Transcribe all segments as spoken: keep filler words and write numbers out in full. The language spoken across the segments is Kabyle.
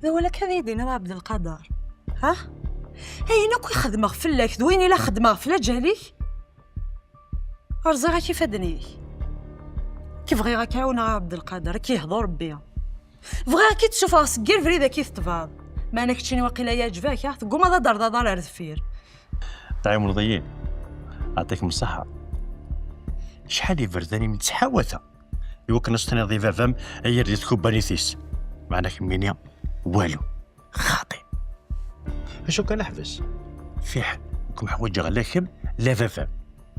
D awal akka ad yi-d-tiniḍ a Ɛebdelqader? Ha? Ayen akk i xedmeɣ fell-ak d wayen i la xedmeɣ f laǧal-ik? Rẓiɣ-ak ifadden-ik. Ki bɣiɣ ad k-ɛawneɣ a Ɛebdelqader, ad k-yehdu Rebbi. Bɣiɣ ad k-id-sufɣeɣ seg yir brid ad k-id-tebɛeḍ. Meɛna keččini waqila yeɛǧeb-ak, ah, teggumaḍ ad d-terḍaḍ ar deffir. Tɛiwneḍ-iyi. Ɛṭik mṣaḥa. Acḥal iberdan i m-ttḥawata i wakken ad s-tiniḍ i baba-m ayer di tkubbanit-is. Meɛna kemmini, walu. Xaṭi. Acu kan, ḥbes. Fiḥel. Ur kem-ḥwaǧeɣ la kemm, la baba-m.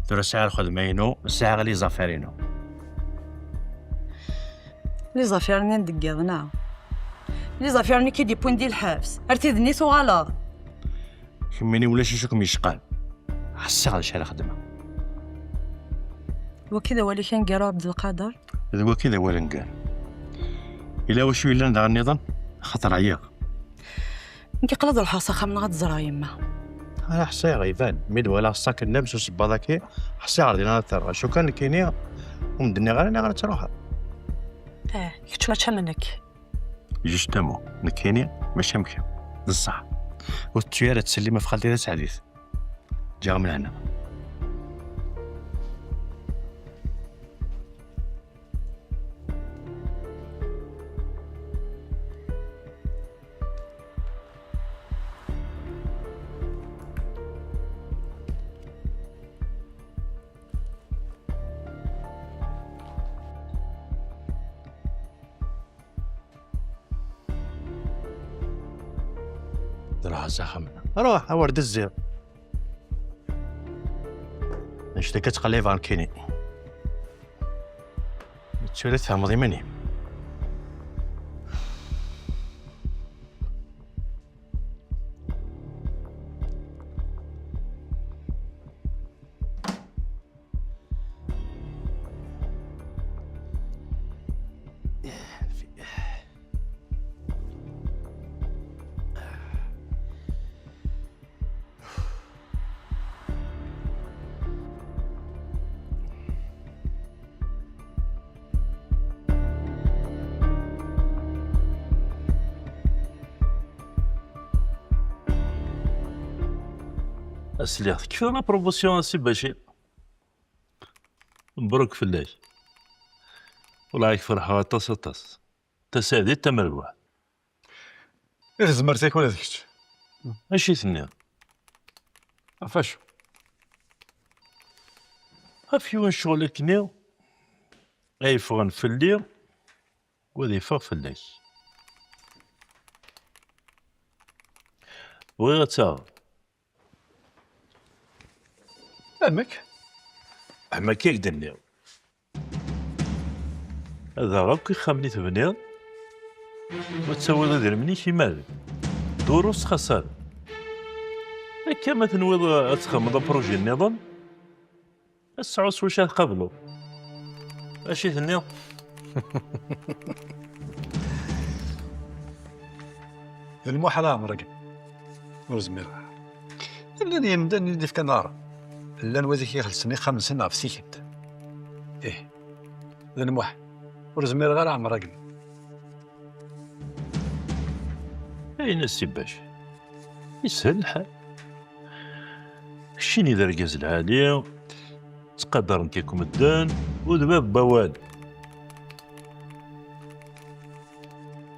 Tura sɛiɣ lxedma-inu, sɛiɣ les affaires-inu. Les affaires-nni n deg yiḍ, neɣ? Les affaires-nni i k-id-yewwin di lḥebs, ar tid-nni tuɣaleḍ. Kemmini ulac acu kem-yecqan. Ḥṣiɣ d acu ara xedmeɣ. Waki d awal-ik aneggaru a Ɛebdelqader? D waki d awal aneggaru. Yella wacu yellan daɣen nniḍen? Axaṭer ɛyiɣ. Nekk aql-i ad ruḥeɣ s axxam-nneɣ ad ẓreɣ yemma. Ara ḥṣiɣ iban, mi d-walaɣ ṣṣak-nnem s usebbaḍ-agi, ḥṣiɣ ar din ara terreɣ. Acu kan nekkini, ur m-d-nniɣ ara niɣ ara truḥeḍ. Eh, kečč mačči am nekk. Justement, nekkini mačči am kemm. D ṣṣeḥ. Ur tettu ara ttsellim ɣef xalti Taseɛdit. Ǧǧiɣ-am lehna. Ruḥ s axxam. Ruḥ, a wer d-zziɣ. Annect-agi ad ttqellibeɣ nekkini. Tura tfehmeḍ iman-im. Asliɣ tekfiḍ la promotion a Si Bacir. Mbruk fell-ak. Wellah ad k-ferḥeɣ aṭas, aṭas. Tasaɛdit tamerbuḥt. I tezmert-ik ula d kečč. Acu i tenniḍ? Ɣef acu? Ɣef yiwen ccɣel akkenni ay yeffɣen fell-i, wa ad yeffeɣ fell-ak. Bɣiɣ ad taɣeḍ. Amek? Am akka i k-d-nniɣ. Ad aɣeɣ akk ixxamen i tebniḍ, ma ad tawiḍ idrimen-ik i Mari. Duru s xaṣara. Akka ma tenwiḍ ad txedmeḍ apruji nniḍen, ad tesɛuḍ s wacu ad tqableḍ. Acu i tenniḍ? D lmuḥal a Ɛmer-agi. Ur zmireɣ ara. Llan yemdanen i d-ifkan aɣrum. Llan wid i k-ixellṣen ixxamen-nsen ɣef tikkelt. Ih, d lmuḥal. Ur zmireɣ ara a Ɛmer-agi. Ayen a Si Bac, yeshel lḥal. Keččini d argaz lɛali, ttqadaren-k akk medden, u d bab n wawal.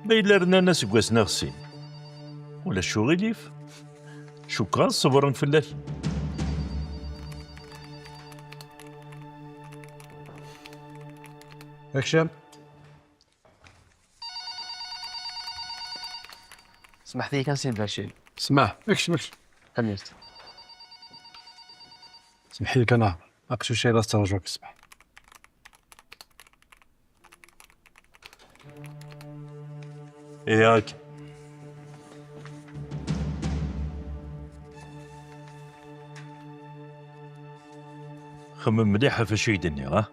Ma yella rnan aseggas neɣ sin, ulac uɣilif. Cukkeɣ ad ṣebren fell-ak. Akcam. Smeḥt-iyi kan, Si Bacir. Smeḥ, ekcem, ekcem. Tanemmirt. Smeḥ-iyi kan, ah, aqcic-a la tettṛaǧu-k, smeḥ. Yak. Xemmem mliḥ ɣef wacu i d-nniɣ, ah?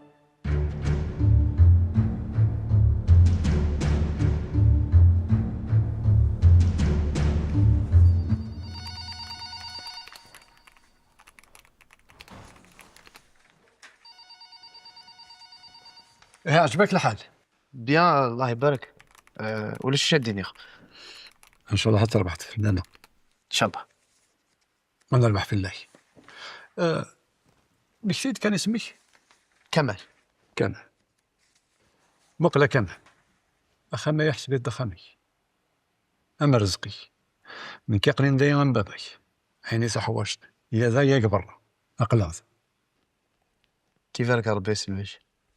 Ihi, ɛǧeb-ak lḥal? Bien, Allah ibarek. Euh, ulac acu ad d-iniɣ. إن شاء الله حتى ربحت في الدنيا. إن شاء الله. أنا ربح في الله. أه، نكتيد كان اسمك؟ كمال. كمال. مقلة كمال. أخا ما يحسب يد خامي. أما رزقي. من كيقرين دايما بابك. عيني سحوشت. يا ذا يا قبر. أقلاغ. كيف راك ربي يسلمك؟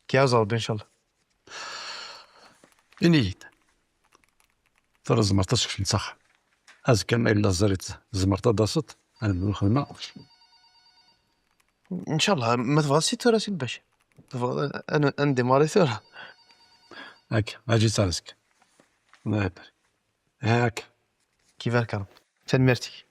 كي عاوز ربي إن شاء الله. إنيد. ترى زمرت تشكي صح. أزكى ما إلا زرت زمرت داست. أنا من الخدمة. إن شاء الله ما تبغى سي ترى سي الباشا. تبغى أنا أنديماري ثورة. هاك، أجي تارسك. الله يبارك. هاك. كيف راك ربي؟ تنميرتك.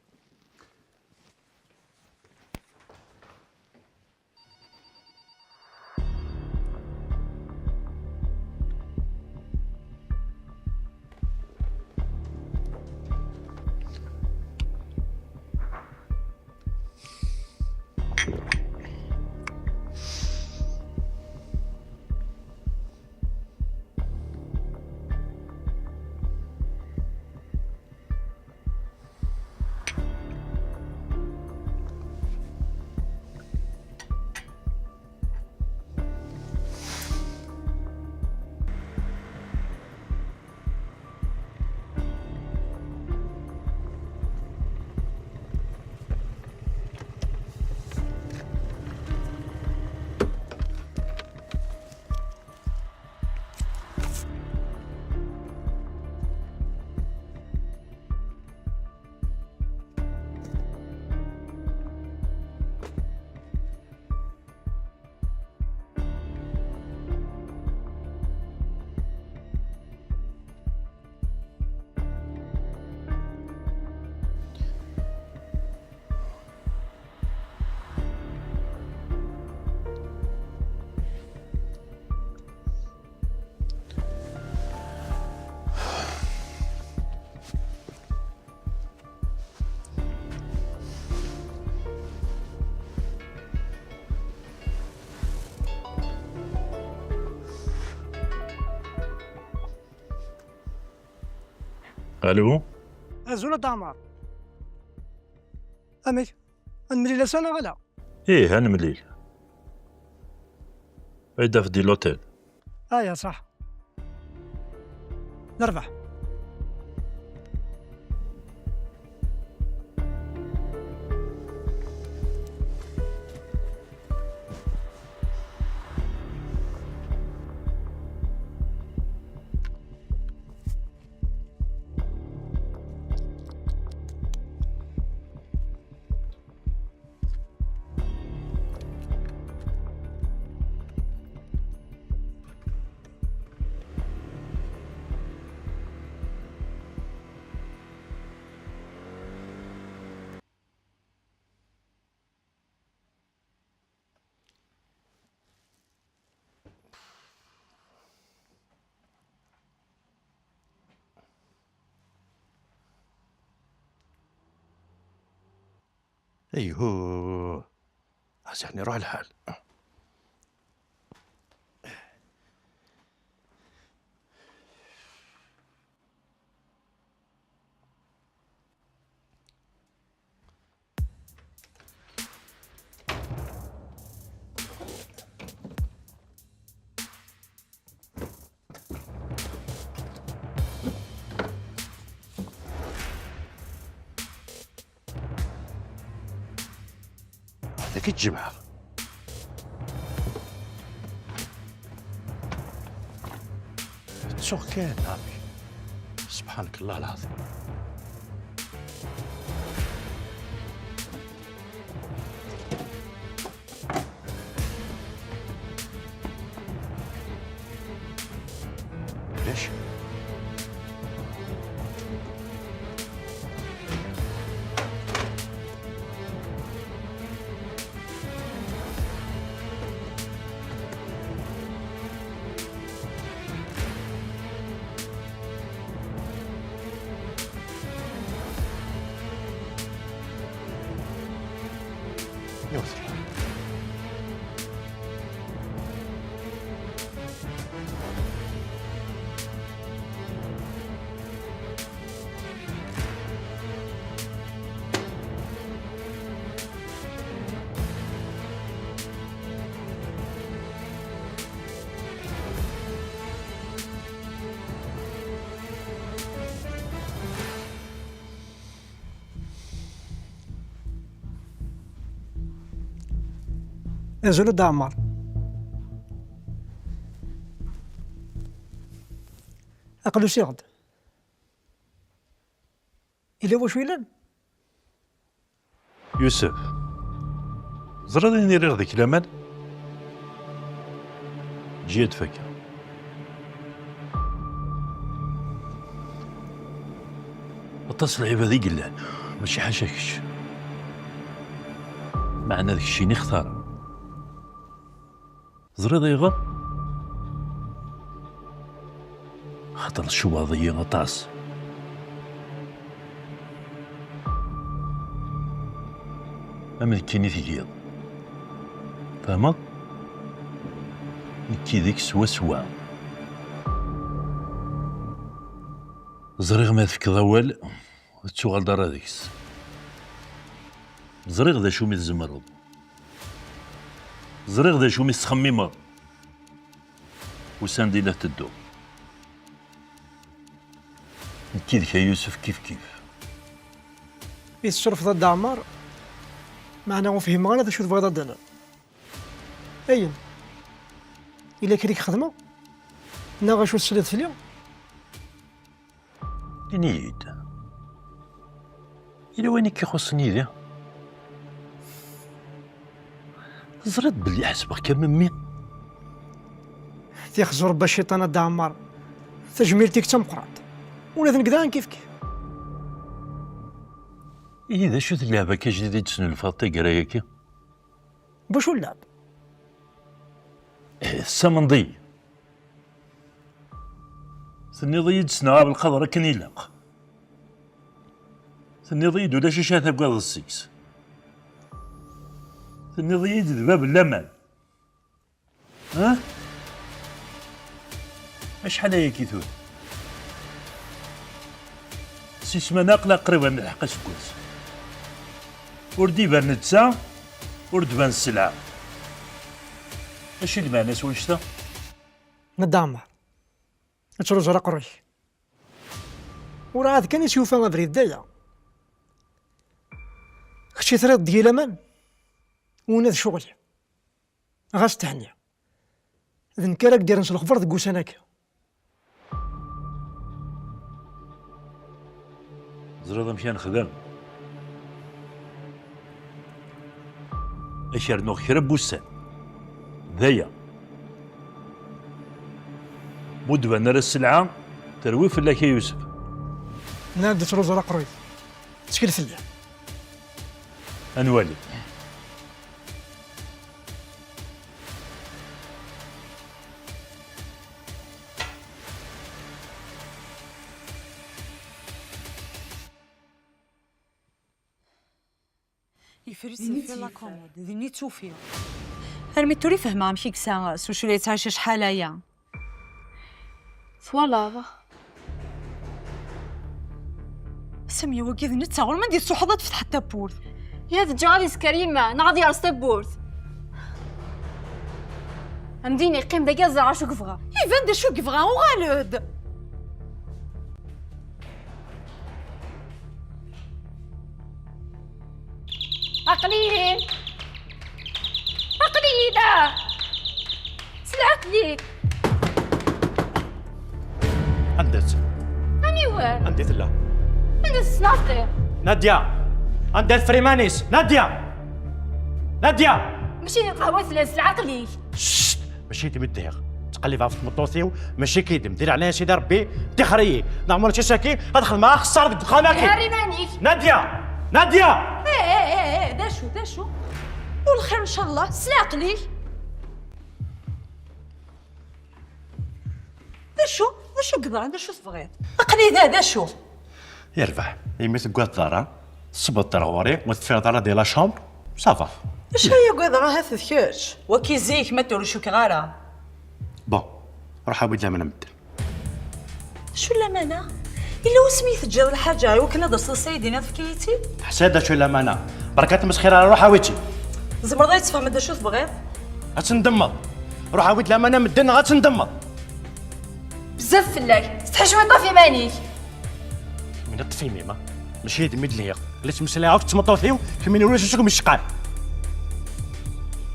ألو؟ Azul a Dda Ɛmer. Amek? Ad nemlil ass-a neɣ ala? Ih, ad nemlil. Ad d-afdi l'hôtel. Aya, ṣaḥ. Nerbeḥ. أيهو، عساني يروح الحال. هذاك الجمعة. تسوق كان هاك. سبحانك الله العظيم. ليش؟ يوصل. Azul a Dda Ɛmer. Aql usiɣ-d. Yella wacu yellan? Yusef, ẓriḍ ayen i riɣ deg laman? Eǧǧ-iyi ad fakkeɣ. Aṭas n lɛibad i yellan, mačči ḥaca kečč. Meɛna d kečč i xtareɣ. Teẓriḍ ayɣer? Xaṭer tcewwleḍ-iyi aṭas. Am nekkini tgiḍ. Fehmeḍ? Nekk yid-k swaswa. Ẓriɣ ma tefkeḍ awal, ur tettuɣaleḍ ara deg-s. Ẓriɣ d acu mi tzemreḍ. Ẓriɣ d acu mi tettxemmimeḍ. Usan-d i la tedduɣ. Nekk yid-k a Yusef kifkif. I tessurfeḍ a Dda Ɛmer? Meɛna ur fhimeɣ ara d acu tebɣiḍ ad d-tiniḍ. Ayen? Yella kra i k-xedmeɣ? Neɣ acu tesliḍ fell-i? Ini-yi-d. Yella wayen i k-ixuṣṣen yid-i? Teẓriḍ belli ḥesbeɣ-k am mmi? Tixzu Rebbi a cciṭan a Dda Ɛmer. Tajmilt-ik d tameqqrant. Ula d nekk daɣen kifkif. Ihi d acu-t lleɛb-agi ajdid i d-tesnulfaḍ taggara-agi? Wacu lleɛb? Eh, tessamaneḍ-iyi. Tenniḍ-iyi-d ssneɣ Abelqader akken ilaq. Tenniḍ-iyi-d ulac acu ara tagadeḍ seg-s. Tenniḍ-iyi-d d bab n laman. Ha? Acḥal ayagi tura? Si ssmana aql-aɣ qrib ad nelḥeq aseggas. Ur d-iban netta, ur d-tban sselɛa. Acu i d lmeɛna-s wannect-a? Nna Dda Ɛmer, ad truẓeḍ aqerru-k. Urɛad kan i s-yufa abrid d aya. Kečč i triḍ deg-i laman, winna d ccɣel-iw. Ɣas thenni. D nekk ara k-d-irren s lexber deg ussan-agi. Teẓriḍ amek ara nexdem? Ad k-rnuɣ kra n wussan. D aya. Ma ur d-tban ara sselɛa, terwi fell-ak a Yusef. Nnan-d ad truẓeḍ aqerru-k. Ttkel fell-i. Ad nwali. Yefres deffir la commode, din i tt-ufiɣ. Armi d tura i fehmeɣ amek i yesɛa s ucu la yettɛici acḥal aya. Twalaḍ? Samya, wagi d netta, ɣur-m anda i tsuḥeḍ ad tfetḥeḍ tawwurt. Ya teǧǧa ad isker yemma, neɣ ad yerẓ tawwurt. Amdin yeqqim dagi ad ẓreɣ acu yebɣa. Iban d acu yebɣa, uɣal-d! Aql-iyi! Aql-iyi da! S lɛeql-ik! Anda-tt? Aniwer? Anda i tella? Anda tettnaṭi? Nadya! Anda-t Frimanis? Nadya! Nadya! Mačči di lqahwa i telliḍ, s lɛeql-ik! Cct! Mačči d mi ddiɣ. Ttqellibeɣ ɣef tmeṭṭut-iw, mačči kidem. Di leɛnaya Sidi Ṛebbi, ṭixer-iyi. Neɣ ma ulac ass-agi, ad xedmeɣ axeṣṣar deg uxxam-agi. Ar iman-ik! Nadya! Nadya! Eh, eh, eh, eh, d acu, d acu? U lxir, ncallah, s lɛeql-ik. D acu? D acu i yeḍran? D acu tebɣiḍ? Aql-i da, d acu? Yerbeḥ, imi teggadeḍ ara, tessebbeḍ-d ar ɣur-i, ur teffireḍ ara di la chambre, ça va. D acu ay agadeɣ ahat d kečč? Waki zik, ma tura ur cukkeɣ ara. Bon, ruḥ awi-d laman n medden. D acu n lamana? Yella wasmi i teǧǧiḍ lḥaǧa i wakken ad d-taseḍ Sayid-in ad tefkeḍ-iyi-tt-id? Ḥṣiɣ d acu n lamana. Berka ur ttmesxir ara, ruḥ awi-tt-id. Tzemreḍ ad iyi-tfehmeḍ d acu tebɣiḍ? Ad tendemmeḍ. Ruḥ awi-d lamana n medden neɣ ad tendemmeḍ. Bezzaf fell-ak. Setḥi cwiṭ ɣef iman-ik. Kemmini ṭṭef imi-m, a. Mačči d mi d-lhiɣ. La ttmeslayeɣ akk d tmeṭṭut-iw, kemmini ulac acu kem-icqan.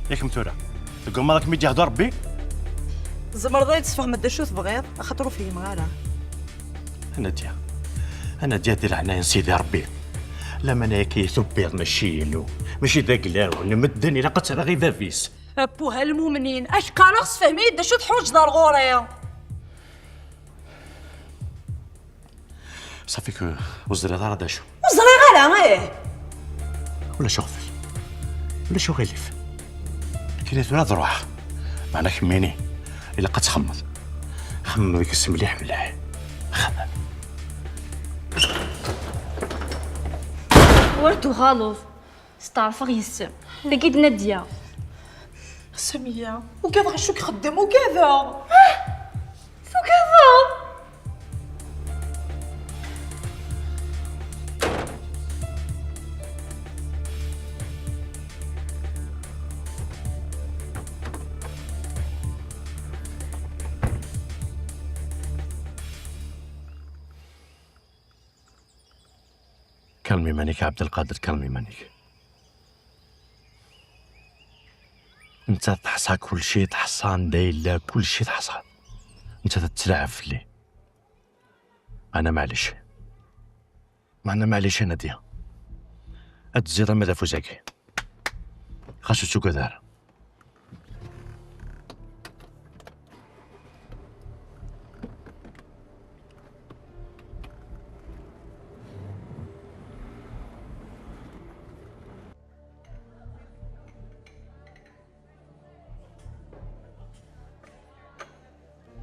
Yak m tura. Deg umaḍ akken mi d-yehdu Rebbi? Tzemreḍ ad yi-d-tesfehmeḍ d acu tebɣiḍ, axaṭer ur fhimeɣ ara. A Nadya, a Nadya, di leɛnaya n Sidi Rebbi. Laman ayagi i tubbiḍ mačči inu, mačči d aglaw n medden, ilaq ad tt-rreɣ i bab-is. Apuh a lmumnin, acqaleɣ, sefhem-iyi-d d acu teḥwaǧeḍ ar ɣur-i. Safi ke ur ẓriɣ ara d acu. Ur ẓriɣ ara, ih. Ulac aɣbel. Ulac uɣilif. Kini tura ad ruḥeɣ. Meɛna kemmini, ilaq ad txemmeḍ. Xemmem deg-s mliḥ mliḥ. Xemmem. Ur tuɣaleḍ. Steɛṛfeɣ yes-m. Tagi d Nadya. Samiya, ugadeɣ acu ixeddem, ugadeɣ. Tugadeḍ? Kalm iman-ik a Ɛebdelqader, kalm iman-ik. Nettat teḥṣa kulci, teḥṣa anda yella kulci, teḥṣa. Nettat ad tettlaɛab fell-i. Meɛna maɛlic. Meɛna maɛlic a Nadya. Ad tezziḍ ama d afus-agi. Xas ur ttugad ara.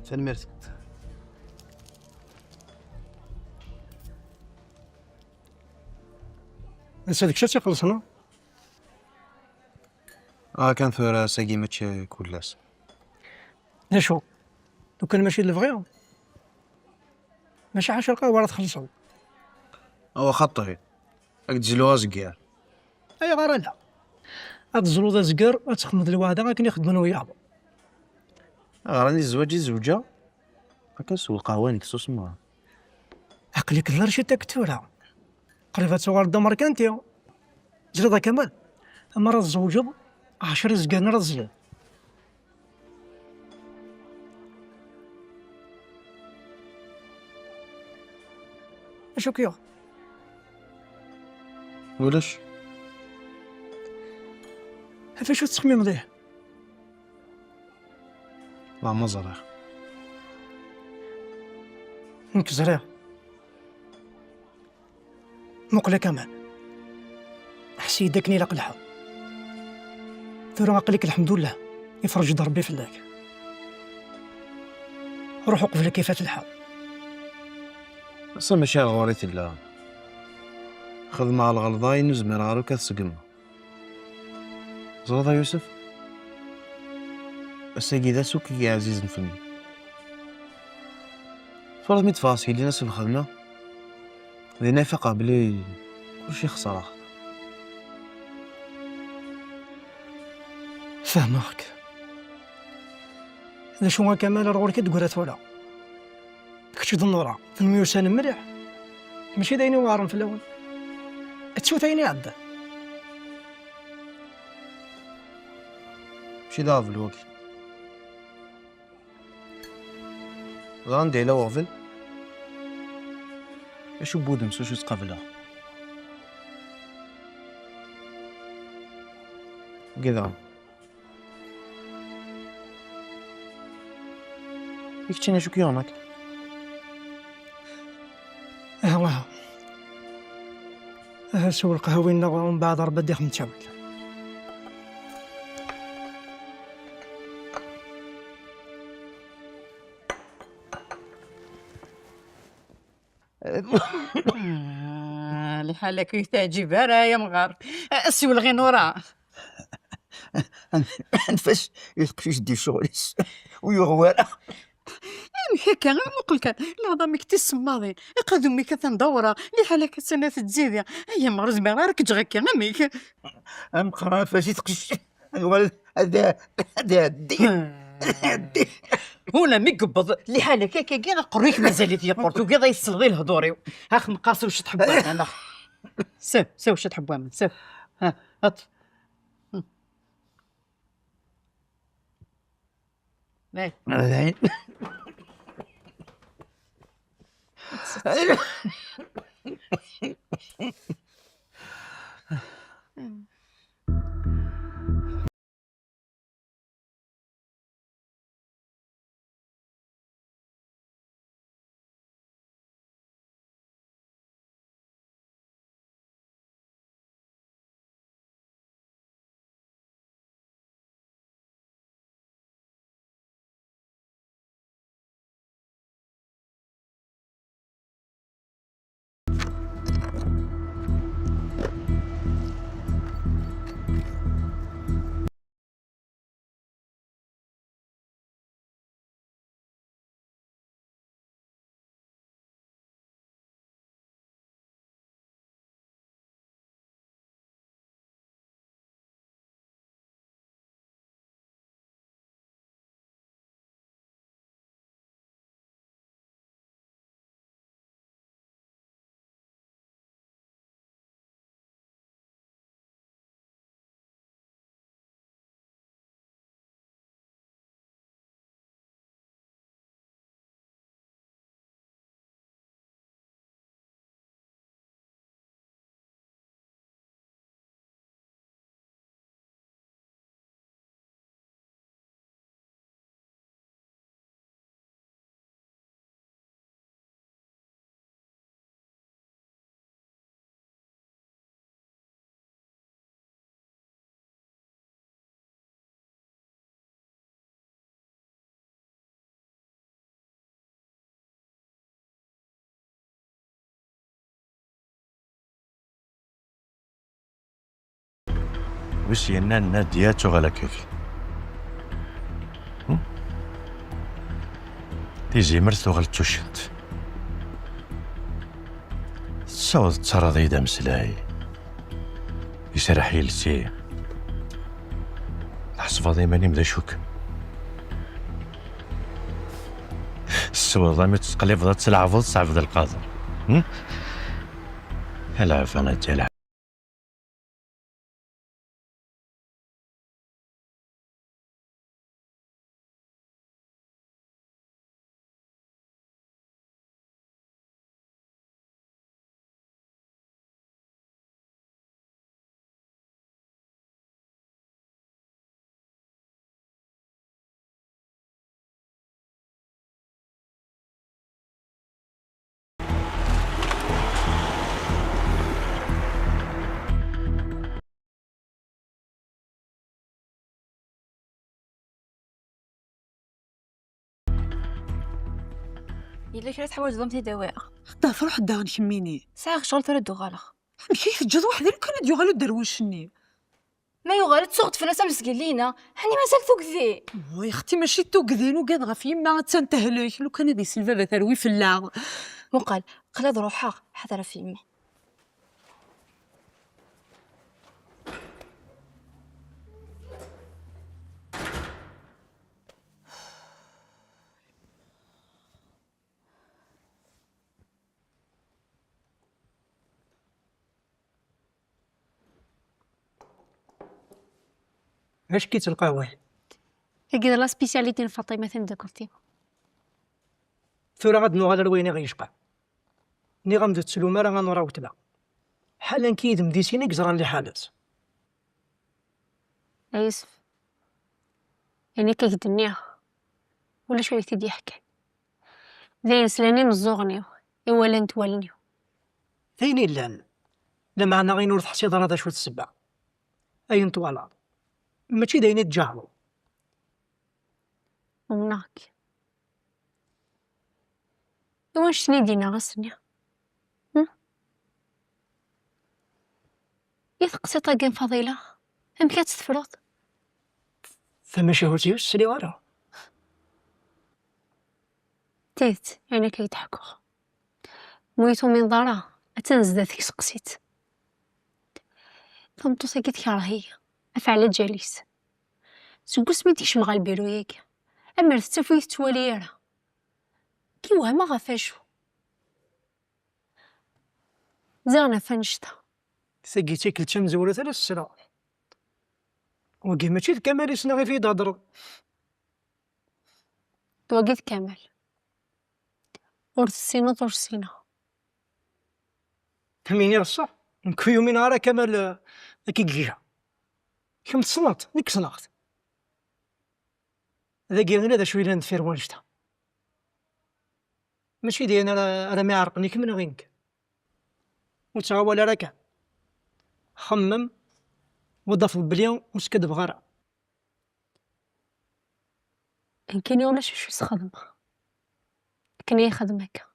Tanemmirt. Ass-a d kečč ad tt-ixellṣen, ha? Ah, kan tura, ass-agi mačči kul ass. D acu? Lukan mačči d lebɣi? Mačči ḥaca lqahwa ara txellṣeḍ. Awa xaṭi, ad k-d-zluɣ azeggar. Ayɣer ala? Ad tezluḍ azeggar, ad txedmeḍ lweɛda akken i xeddmen wiyaḍ. Ɣran i zzwaǧ i zewǧeɣ, akka s lqahwa-inek susmeɣ. Aql-ik d arcit akk tura. Qrib ad tuɣaleḍ d amerkanti. Ẓriḍ a Kamal, amar ad tzewǧeḍ, ɛecra izgaren ara tezliḍ. Acu k-yuɣ? Ulac. Ɣef acu tettxemmimeḍ ihi? Wa ma ẓriɣ. Nekk ẓriɣ. Muqel a Kamal. Ḥess-iyi-d akken ilaq lḥal. Tura aql-ik lḥemdullah, ifreǧ-d Rebbi fell-ak. Ruḥ uqbel ad k-ifat lḥal. Ass-a mačči ar ɣur-i tella. Xedmeɣ lɣelḍa i nu zmireɣ ara akk ad ṣeggmeɣ. Teẓriḍ a Yusef? Ass-agi d ass akk i ɛzizen fell-i. Tura mi d-ffɣeɣ seg llinna s lxedma, dinna i faqeɣ belli kulci xesreɣ-t. Fehmeɣ-k. D acu a Kamal, ar ɣur-k i d-teggra tura? Kečč d Nura, temyussanem mliḥ. Mačči d ayen iweɛren fell-awen. Ttut ayen iɛeddan. Mačči d aɣbel wagi. Ẓran anda yella weɣbel? Acu n wudem s wacu ttqableɣ? Wagi daɣen. I keččini acu k-yuɣen akka? Aha, aha. Aha, sew lqahwa-nneɣ, umbeɛd Rebbi ad d-ixdem ttawil. Ah, liḥala-k ur yi-teɛǧib ara, ay amɣar. Ah, siwel ɣi Nura. Anef-as i teqcict di ccɣel-is, ur yuɣ wara. Amek akka? Muqel kan, leɛḍam-ik tisemmaḍin, aqadum-ik atan d awraɣ, liḥala-k attan ad tettzidiḍ. Ay amɣar, ur zmireɣ ara ad k-ǧǧeɣ akka, amek? Ameqqran af-as i teqcict. Yuɣal ad, ad iɛeddi. Ad iɛeddi. Huna mi yewweḍ liḥala-k akkagi, aqerruy-ik mazal-it yeqqur, tugiḍ ad yi-tesleḍ i lehdur-iw. Ax, meqqar sew ciṭ ḥebb waman, ax. Sew, sew ciṭ ḥebb waman, sew. Ha, aṭ. Ay. Wis yennan Nadia tuɣal akkagi. Hmm? Tizimert tuɣal d tucent. Tessaweḍ tettaraḍ-iyi-d ameslay. Iserreḥ yiles-i. Tḥesbeḍ iman-im d acu-k? Tessewḍeḍ ami tettqellibeḍ ad tleɛbeḍ s Ɛebdelqader. Hmm? Alɛeb a Nadia, alɛeb. Yella kra teḥwaǧeḍ ad m-t-id-awiɣ? Xeddaɛ, truḥ daɣen kemmini. Sɛiɣ ccɣel, tura ad d-uɣaleɣ. Amek i teǧǧiḍ weḥd-i lukan ad d-yuɣal uderwic-nni? Ma yuɣal-d, tuɣ-d fell-as amezgel-ina. Ɛni mazal tugdi? Way xti, mačči d tugdi, nugad ɣef yemma, attan tehlek, lukan ad isel baba terwi fell-aɣ. Muqel, qel ad ruḥeɣ, ḥader ɣef yemma. Acu-k-itt lqahwa-ya? Tagi d la spécialité n Faṭima, tameddakelt-iw. Tura ad nuɣal ar wayen i ɣ-yecqan. Nniɣ-am-d ur ttlum ara a Nura weltma. Ḥala nekk yid-m di sin i yeẓran liḥala-s. A Yusef, ayen akka k-d-nniɣ, ulac win i k-t-id-yeḥkan. D ayen slan imeẓẓuɣen-iw, i walan-t wallen-iw. D ayen illan, lameɛna ayen ur teḥsiḍ ara d acu-t ssebba. Ayen twalaḍ, mačči d ayen i tǧehdeḍ. Umneɣ-k. I wanect-nni i d-yenna ass-nni? Hm? I teqsiṭ-agi n Faḍila, amek ad tt-tefruḍ? Tamacahut-iw ur tt-sliɣ ara. D tidet, ayen akka i d-ḥkuɣ. Ma ur yi-tumineḍ ara, attan zdat-k, seqsi-tt. Tameṭṭut-agi tekreh-iyi, af ɛlaǧal-is. Seg wasmi i d-yekcem ɣer lbiru-agi, amer tettaf ur yi-tettwali ara. Ki wehmeɣ ɣef acu. Ziɣen ɣef annect-a. Tagi d tikkelt tamezwarut ara s-sleɣ. Wagi mačči d Kamal i ssneɣ i d-thedreḍ. D wagi d Kamal. Ur tessineḍ, ur ssineɣ. Am iniɣ ṣṣeḥ, nekk ur yumineɣ ara Kamal, eh, akka i iga. Kemm tessneḍ-t, nekk ssneɣ-t. Dagi ula d acu yellan deffir wannect-a. Mačči d ayen ara, ara mi iɛerqen i kemm neɣ i nekk. Ur ttɣawal ara kan. Xemmem, u ad tafeḍ belli ur skaddbeɣ ara. Nekkini ulac acu i s-xedmeɣ. Akken i yi-xedm akka.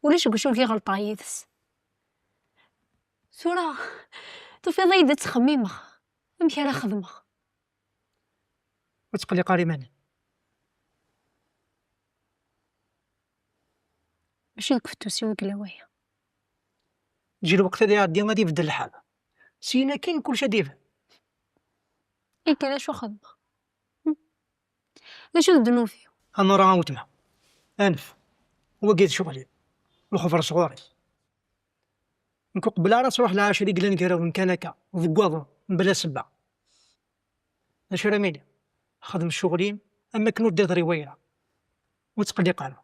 Ulac deg wacu i ɣelṭeɣ yid-s. Tura, tufiḍ-iyi-d ad ttxemmimeɣ. Amek ara xedmeɣ? Ur ttqelliq ara iman-im. Mačči deg ufettus-iw i yella waya. Ǧǧi lweqt ad iɛeddi, ad ibeddel lḥal. Syin akkin, kullec ad d-iban. Ikker acu xedmeɣ? Hm? D acu d ddnub-iw? A Nura, a weltma. Anef. Wagi d ccɣel-iw. Lxebṛ sɣur-i. Nekk ur qebbleɣ ara ad truḥ lɛacir i yellan gar-awen kan akka, deg waḍu, mebla ssebba. D acu ara m-iniɣ? Xdem ccɣel-im am wakken ur d-iḍri wayra. Ur ttqelliq ara.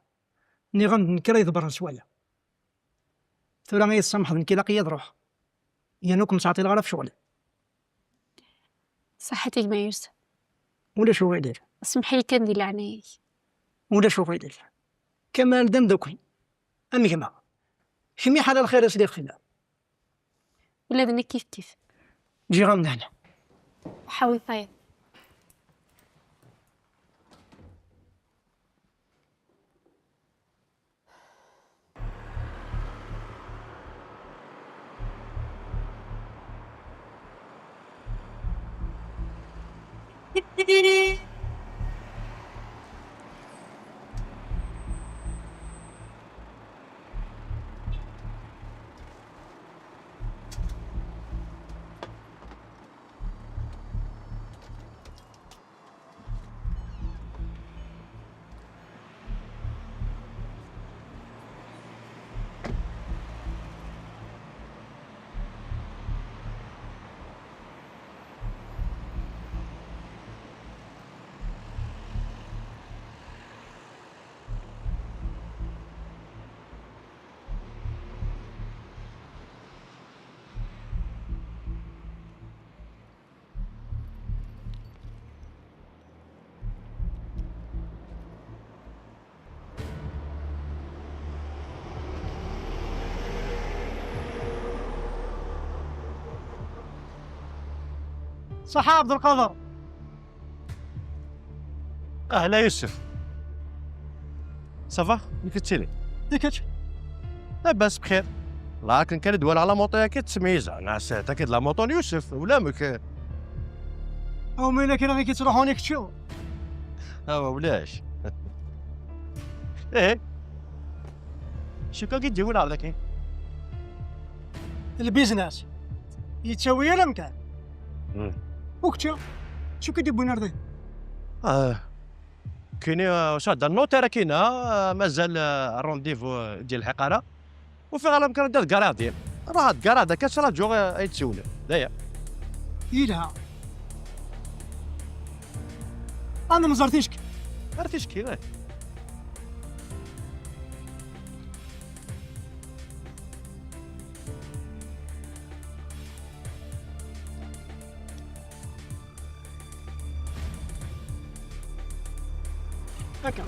Nniɣ-am-d nekk ara iḍebren s waya. Tura i yi-tessamḥeḍ, nekk ilaq-iyi ad ruḥeɣ. Yerna ur kem-ttɛeṭṭileɣ ara ɣef ccɣel. Ṣaḥḥit a gma Yusef. Ulac uɣilif. Semmeḥ-iyi kan di leɛnaya-k. Ulac uɣilif. Kamal d ameddakel. Am gma. Kemm i ḥala lxir i sliɣ fell-am. Ula d nekk kif kif. Ǧǧiɣ-am lehna. Ḥawi tayeḍ. Ṣaḥa Ɛebdelqader. Ahla Yusef. Ça va? Amek tettili? I kečč? Labas bxir. Lakin kan i d-walaɣ la moto-yagi d-ttmeyyizeɣ. Nɛas taki d la moto n Yusef, ulamek. Aw ma yella kan i k-ittruḥun i kečči. Awa ulac. Eh. Acu akka i d-yewwin ar daki? Lbiznas. Yettawi yal amkan. Hmm. U kečči? Acu akka i d-yewwin ar daki? Ah. Kini, ah, sɛedda nnuṭ ara kina, ah, mazal, ah, rendez-vous, ah, di lḥiq ara. Ufiɣ ara mkan deg garadi. Ruḥ ad garadi, akka ttraǧuɣ, ah, ay d-siwlen. Daya. Yelha. Ad nẓer ticki. Ar ticki, eh. Akka.